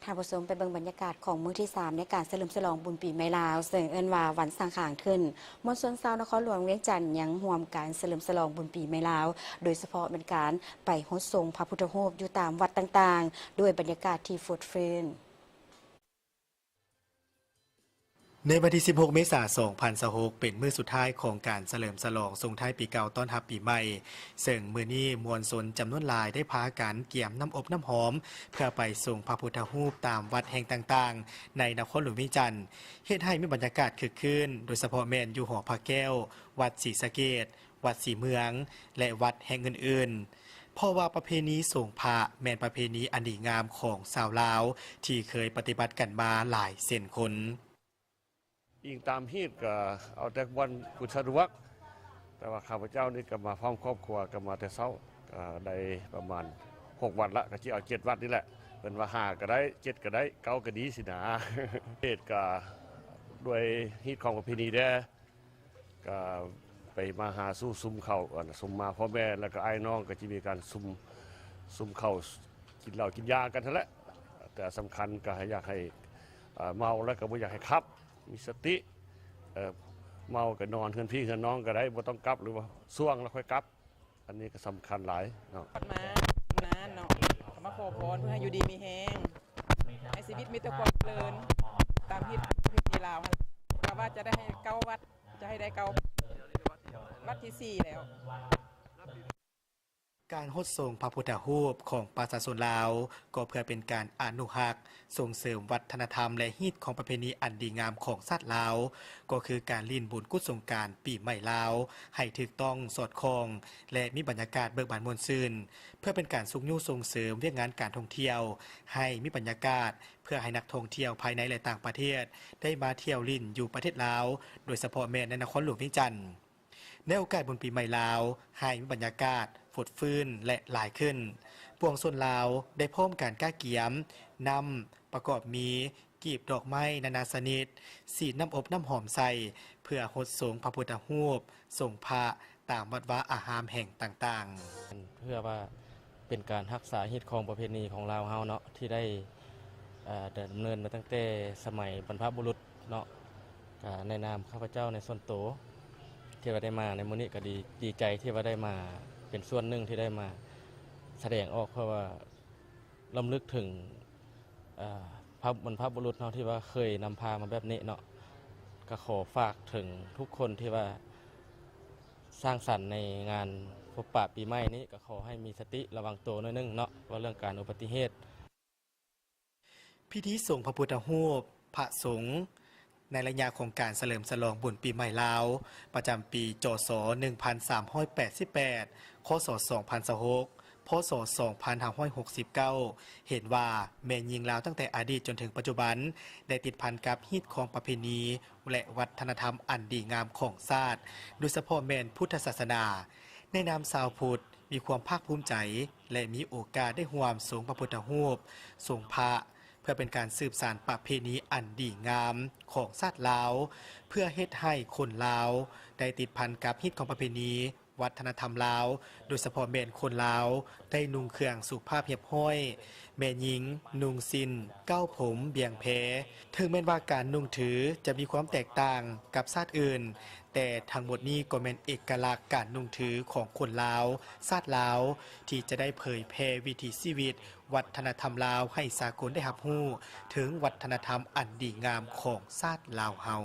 ທ່ານຜູ້ຊົມ ໄປເບິ່ງບັນຍາກາດຂອງມື້ທີສາມໃນການສະເຫຼີມສະຫຼອງບຸນປີໃໝ່ລາວ ເຊິ່ງເອີ້ນວ່າວັນສັງຂານຂຶ້ນ. ມວນຊົນຊາວນະຄອນຫຼວງວຽງຈັນຍັງຮ່ວມກັນສະເຫຼີມສະຫຼອງບຸນປີໃໝ່ລາວ, ໂດຍສະເພາະແມ່ນການໄປຫົດສົງພະພຸດທະຮູບຢູ່ຕາມວັດຕ່າງໆ ດ້ວຍບັນຍາກາດທີ່ຟົດຟື້ນ. ໃນວັນທີສິບຫົກ ເມສາ ສອງພັນຊາວຫົກ ເປັນມື້ສຸດທ້າຍຂອງການສະເຫຼີມສະຫຼອງສົ່ງທ້າຍປີເກົ່າຕ້ອນຮັບປີໃໝ່, ເຊິ່ງມື້ນີ້ມວນຊົນຈຳນວນຫຼາຍໄດ້ພາກັນກຽມນ້ຳອົບນ້ຳຫອມ ເພື່ອໄປສົງພະພຸດທະຮູບຕາມວັດແຫ່ງຕ່າງໆ ໃນນະຄອນຫຼວງວຽງຈັນ, ເຮັດໃຫ້ມີບັນຍາກາດຄຶກຄື້ນ, ໂດຍສະເພາະແມ່ນຢູ່ຫໍພະແກ້ວ, ວັດສີສະເກດ, ວັດສີເມືອງ ແລະ ວັດແຫ່ງອື່ນໆ, ເພາະວ່າປະເພນີສົງພະແມ່ນປະເພນີອັນດີງາມຂອງຊາວລາວ ທີ່ເຄີຍປະຕິບັດກັນມາຫຼາຍເຊັ່ນຄົນ. ອີງຕາມຮີດກໍເອົາແຕ່ວັນກຸນສະດວກ, ແຕ່ວ່າຂ້າພະເຈົ້ານີ້ກໍມາພ້ອມຄອບຄົວ ກໍມາແຕ່ເຊົ້າ, ກໍໄດ້ປະມານຫົກວັດລະ, ກໍຊິເອົາເຈັດວັດນີ້ແຫຼະ. ເພິ່ນວ່າຫ້າກໍໄດ້, ເຈັດກໍໄດ້, ເກົ້າກໍດີຊີ້ນາ. ເຮັດກໍດ້ວຍຮີດຄອງປະເພນີແດ່. ກໍໄປມາຫາສູ່ຊຸມເຂົ້າ ອັນຊຸມມາພໍ່ແມ່ ແລ້ວກໍອ້າຍນ້ອງ ກໍຈະມີການຊຸມ ຊຸມເຂົ້າ ກິນເຫຼົ້າກິນຢາກັນຫັ້ນແຫຼະ. ແຕ່ສຳຄັນກໍໃຫ້ ຢາກໃຫ້ ເມົາແລ້ວກໍບໍ່ຢາກໃຫ້ຂັບ ມີສະຕິ. ເມົາກໍນອນເຮືອນພີ່ເຮືອນນ້ອງກໍໄດ້ ບໍ່ຕ້ອງກັບ ຫຼືວ່າຊ່ວງແລ້ວຄ່ອຍກັບ. ອັນນີ້ກໍສຳຄັນຫຼາຍເນາະ. ມານານເນາະ ກໍມາຂໍພອນເພື່ອໃຫ້ຢູ່ດີມີແຮງ, ໃຫ້ຊີວິດມີແຕ່ຄວາມຈະເລີນ ຕາມຮີດປະເພນີລາວ. ກະວ່າຈະໄດ້ໃຫ້ເກົ້າວັດ, ຈະໃຫ້ໄດ້ເກົ້າວັດ, ວັດທີສີ່ແລ້ວ. ການຫົດສົງພະພຸດທະຮູບຂອງປະຊາຊົນລາວ ກໍເພື່ອເປັນການອະນຸຮັກ, ສົ່ງເສີມວັດທະນະທຳ ແລະ ຮີດຄອງປະເພນີອັນດີງາມຂອງຊາດລາວ, ກໍຄືການຫຼິ້ນບຸນກຸດສົງການປີໃໝ່ລາວ ໃຫ້ຖືກຕ້ອງສອດຄ່ອງ ແລະ ມີບັນຍາກາດເບີກບານມ່ວນຊື່ນ, ເພື່ອເປັນການຊຸກຍູ້ສົ່ງເສີມວຽກງານການທ່ອງທ່ຽວ ໃຫ້ມີບັນຍາກາດ ເພື່ອໃຫ້ນັກທ່ອງທ່ຽວພາຍໃນ ແລະ ຕ່າງປະເທດ ໄດ້ມາທ່ຽວຫຼິ້ນຢູ່ປະເທດລາວ, ໂດຍສະເພາະແມ່ນໃນນະຄອນຫຼວງວຽງຈັນ. ໃນໂອກາດບຸນປີໃໝ່ລາວ ໃຫ້ມີບັນຍາກາດຟົດຟື້ນ ແລະ ຫຼາຍຂຶ້ນ, ປວງຊົນລາວໄດ້ພ້ອມກັນກະກຽມນ້ຳ ປະກອບມີ ກີບດອກໄມ້ນານາຊະນິດ, ສີດນ້ຳອົບນ້ຳຫອມໃສ່ ເພື່ອຫົດສົງພະພຸດທະຮູບ, ສົງພະຕາມວັດວາອາຮາມແຫ່ງຕ່າງໆ. ເພື່ອວ່າເປັນການຮັກສາຮີດຄອງປະເພນີຂອງລາວເຮົາເນາະ ທີ່ໄດ້ ເອີ ດຳເນີນມາຕັ້ງແຕ່ສະໄໝບັນພະບຸລຸດເນາະ. ກະໃນນາມຂ້າພະເຈົ້າໃນສ່ວນໂຕ ທີ່ວ່າໄດ້ມາໃນມື້ນີ້ ກະດີ ດີໃຈທີ່ວ່າໄດ້ມາ ເປັນສ່ວນໜຶ່ງທີ່ໄດ້ມາສະແດງອອກ ເພື່ອວ່າ ລຳລຶກເຖິງ ເອີ ພະ ບັນພະບຸລຸດເຮົາທີ່ວ່າເຄີຍນຳພາມາແບບນີ້ເນາະ. ກະຂໍຝາກເຖິງທຸກຄົນທີ່ວ່າສ້າງສັນໃນງານພົບປະປີໃໝ່ນີ້ ກະຂໍໃຫ້ມີສະຕິລະວັງໂຕໜ້ອຍໜຶ່ງເນາະ ວ່າເລື່ອງການອຸບັດຕິເຫດ. ພິທີສົງພະພຸດທະຮູບ, ພະສົງ ໃນໄລຍະຂອງການສະເຫຼີມສະຫຼອງບຸນປີໃໝ່ລາວ ປະຈຳປີ ຈສ ໜຶ່ງພັນສາມຮ້ອຍແປດສິບແປດ ຄສ ສອງພັນຊາວຫົກ ພສ ສອງພັນຫ້າຮ້ອຍຫົກສິບເກົ້າ ເຫັນວ່າແມ່ຍິງລາວຕັ້ງແຕ່ອະດີດຈົນເຖິງປັດຈຸບັນ ໄດ້ຕິດພັນກັບຮີດຄອງປະເພນີ ແລະ ວັດທະນະທຳອັນດີງາມຂອງຊາດ, ໂດຍສະເພາະແມ່ນພຸດທະສາສະໜາ. ໃນນາມຊາວພຸດ ມີຄວາມພາກພູມໃຈ ແລະ ມີໂອກາດໄດ້ຮ່ວມສົງພະພຸດທະຮູບ, ສົງພະ ເພື່ອເປັນການສືບສານປະເພນີອັນດີງາມຂອງຊາດລາວ, ເພື່ອເຮັດໃຫ້ຄົນລາວໄດ້ຕິດພັນກັບຮີດຄອງປະເພນີ ວັດທະນະທຳລາວ, ໂດຍສະເພາະແມ່ນຄົນລາວໄດ້ນຸ່ງເຄື່ອງສຸພາບຮຽບຮ້ອຍ, ແມ່ຍິງນຸ່ງສິ້ນ, ເກົ້າຜົມ, ບຽງແພ. ເຖິງແມ່ນວ່າການນຸ່ງຖືຈະມີຄວາມແຕກຕ່າງກັບຊາດອື່ນ, ແຕ່ທັງໝົດນີ້ກໍແມ່ນເອກະລັກການນຸ່ງຖືຂອງຄົນລາວ, ຊາດລາວ ທີ່ຈະໄດ້ເຜີຍແຜ່ວິຖີຊີວິດ, ວັດທະນະທຳລາວໃຫ້ສາກົນໄດ້ຮັບຮູ້ເຖິງວັດທະນະທຳອັນດີງາມຂອງຊາດລາວເຮົາ.